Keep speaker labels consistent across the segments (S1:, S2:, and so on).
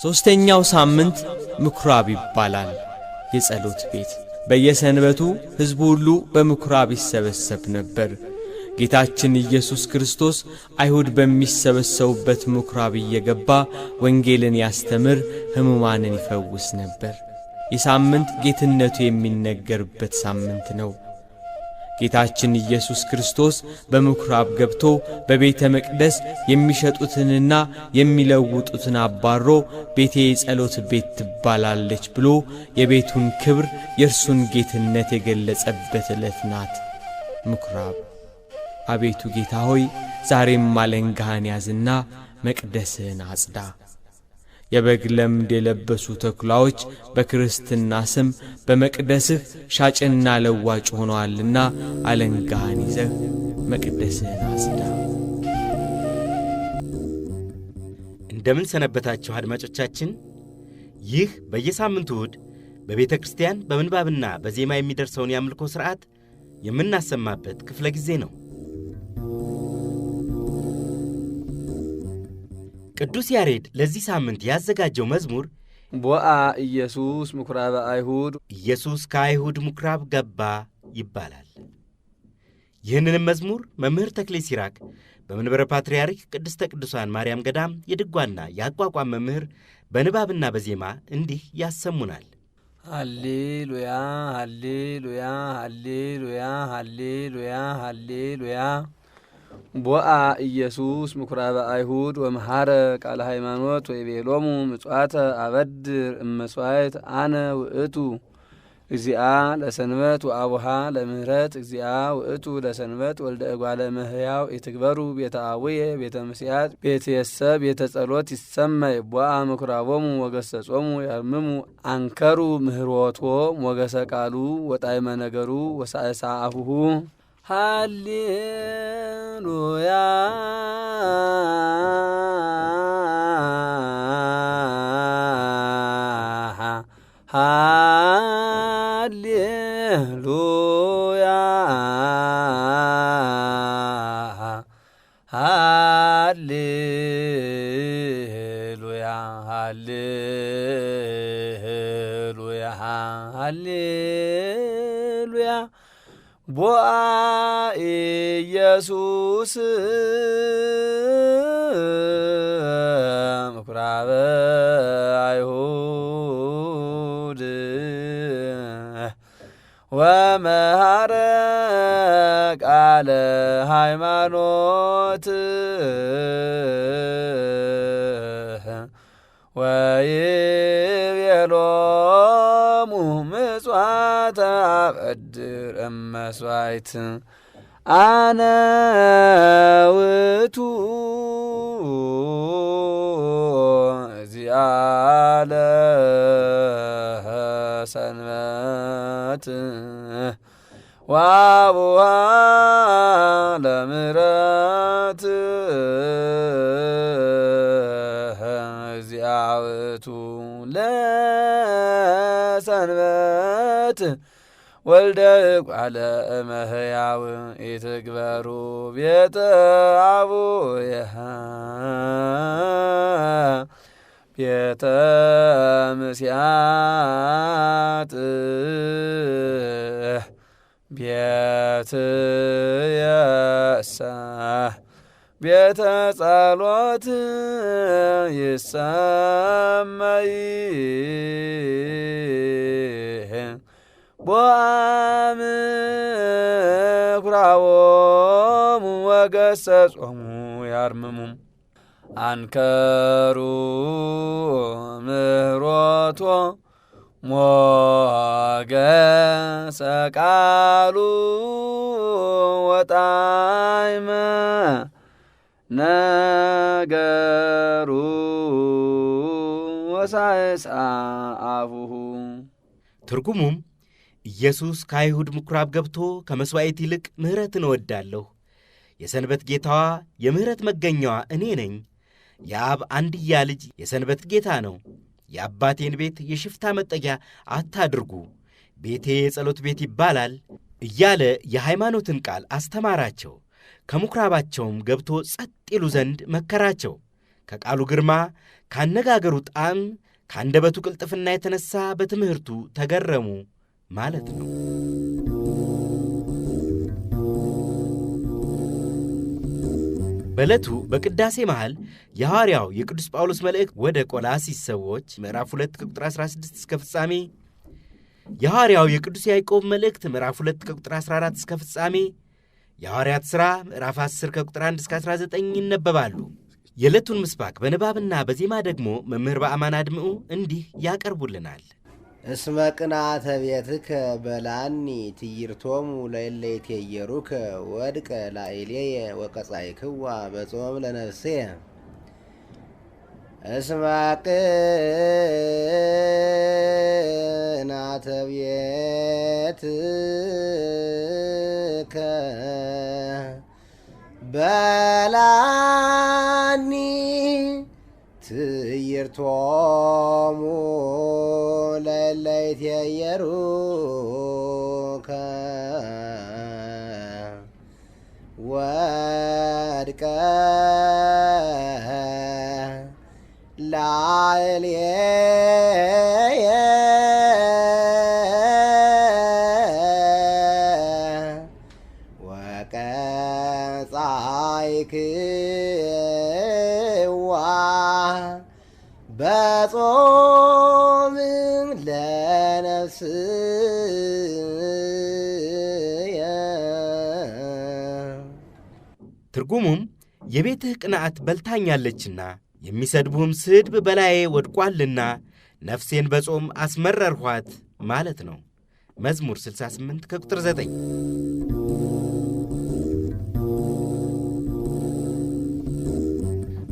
S1: ሦስተኛው ሳምንት ምኵራብ ይባላል። የጸሎት ቤት። በየሰንበቱ ሕዝቡ ሁሉ በምኵራብ ይሰበሰብ ነበር። ጌታችን ኢየሱስ ክርስቶስ አይሁድ በሚሰበሰቡበት ምኵራብ እየገባ ወንጌልን ያስተምር፣ ሕሙማንን ይፈውስ ነበር። የሳምንት ጌትነቱ የሚነገርበት ሳምንት ነው። ጌታችን ኢየሱስ ክርስቶስ በምኵራብ ገብቶ በቤተ መቅደስ የሚሸጡትንና የሚለውጡትን አባሮ ቤቴ የጸሎት ቤት ትባላለች ብሎ የቤቱን ክብር የእርሱን ጌትነት የገለጸበት ዕለት ናት ምኵራብ። አቤቱ ጌታ ሆይ፣ ዛሬም አለንጋህን ያዝና መቅደስህን አጽዳ። የበግ ለምድ የለበሱ ተኩላዎች በክርስትና ስም በመቅደስህ ሻጭና ለዋጭ ሆነዋልና አለንጋህን ይዘህ መቅደስህን አጽዳ።
S2: እንደምን ሰነበታችሁ አድማጮቻችን። ይህ በየሳምንቱ እሁድ በቤተ ክርስቲያን በምንባብና በዜማ የሚደርሰውን የአምልኮ ሥርዓት የምናሰማበት ክፍለ ጊዜ ነው። ቅዱስ ያሬድ ለዚህ ሳምንት ያዘጋጀው መዝሙር
S3: ቦአ ኢየሱስ ምኵራበ አይሁድ፣
S2: ኢየሱስ ከአይሁድ ምኵራብ ገባ ይባላል። ይህንንም መዝሙር መምህር ተክሌ ሲራክ በመንበረ ፓትርያርክ ቅድስተ ቅዱሳን ማርያም ገዳም የድጓና የአቋቋም መምህር በንባብና በዜማ እንዲህ ያሰሙናል።
S3: ሃሌሉያ ሃሌሉያ ሃሌሉያ ሃሌሉያ ሃሌሉያ። ቦአ ኢየሱስ ምኵራበ አይሁድ ወመሃረ ቃለ ሃይማኖት ወይቤሎሙ ምጽዋተ አበድር እመስዋዕት አነ ውእቱ እግዚአ ለሰንበት ወአቡሃ ለምህረት እግዚአ ውእቱ ለሰንበት ወልደ እጓለ እመሕያው ኢትግበሩ ቤተ አቡየ ቤተ ምስያት ቤትየሰ ቤተ ጸሎት ይሰመይ። ቦአ ምኵራቦሙ ወገሰጾሙ ያርምሙ አንከሩ ምህሮቶ ሞገሰ ቃሉ ወጣዕመ ነገሩ ወሳእሳ አፉሁ። ሃሌሉያ ሃሌሉያ ሃሌሉያ ሃሌሉያ ሃሌሉያ። ቦአ ኢየሱስ ምኵራበ አይሁድ ወመሃረ ቃለ ሃይማኖት ወይቤሎሙ ምጽዋተ አበድር እመስዋዕት አነ ውእቱ እግዚአ ለሰንበት ወአቡሃ ለምህረት እግዚአ ውእቱ ለሰንበት ወልደ እጓለ እመሕያው ኢትግበሩ ቤተ አቡየ ቤተ ምስያጥ ቤትየሰ ቤተ ጸሎት ይሰመይ። ቦአ ምኵራቦሙ ወገሰጾሙ ያርምሙ አንከሩ ምህሮቶ ሞገሰ ቃሉ ወጣዕመ ነገሩ ወሳእሳ አፉሁ።
S2: ትርጉሙም ኢየሱስ ከአይሁድ ምኵራብ ገብቶ ከመሥዋዕት ይልቅ ምሕረትን እወዳለሁ፣ የሰንበት ጌታዋ የምሕረት መገኛዋ እኔ ነኝ፣ የአብ አንድያ ልጅ የሰንበት ጌታ ነው፣ የአባቴን ቤት የሽፍታ መጠጊያ አታድርጉ፣ ቤቴ የጸሎት ቤት ይባላል እያለ የሃይማኖትን ቃል አስተማራቸው። ከምኵራባቸውም ገብቶ ጸጥ ይሉ ዘንድ መከራቸው። ከቃሉ ግርማ፣ ካነጋገሩ ጣዕም፣ ከአንደበቱ ቅልጥፍና የተነሣ በትምህርቱ ተገረሙ ማለት ነው። በዕለቱ በቅዳሴ መሃል የሐዋርያው የቅዱስ ጳውሎስ መልእክት ወደ ቆላሲስ ሰዎች ምዕራፍ 2 ከቁጥር 16 እስከ ፍጻሜ፣ የሐዋርያው የቅዱስ ያዕቆብ መልእክት ምዕራፍ 2 ከቁጥር 14 እስከ ፍጻሜ፣ የሐዋርያት ሥራ ምዕራፍ 10 ከቁጥር 1 እስከ 19 ይነበባሉ። የዕለቱን ምስባክ በንባብና በዜማ ደግሞ መምህር በአማን አድምዑ እንዲህ ያቀርቡልናል።
S4: እስመ ቅንዓተ ቤትከ በላኒ ትይርቶሙ ለእለ ይቴየሩከ ወድቀ ላዕሌየ ወቀጻይክዋ በጾም ለነፍስየ። እስመ ቅንዓተ ቤትከ በላኒ ትይርቶሙ ለእለ ይቴየሩከ ወድቀ ላዕሌየ ወቀጻይክዋ በጾም ለነፍስየ።
S2: ትርጉሙም የቤትህ ቅንዓት በልታኛለችና የሚሰድቡህም ስድብ በላዬ ወድቋልና ነፍሴን በጾም አስመረርኋት ማለት ነው። መዝሙር 68 ከቁጥር 9።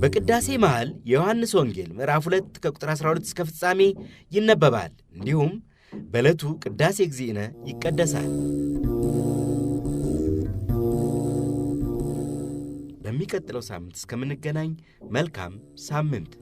S2: በቅዳሴ መሃል የዮሐንስ ወንጌል ምዕራፍ 2 ከቁጥር 12 እስከ ፍጻሜ ይነበባል። እንዲሁም በዕለቱ ቅዳሴ እግዚእነ ይቀደሳል። በሚቀጥለው ሳምንት እስከምንገናኝ መልካም ሳምንት።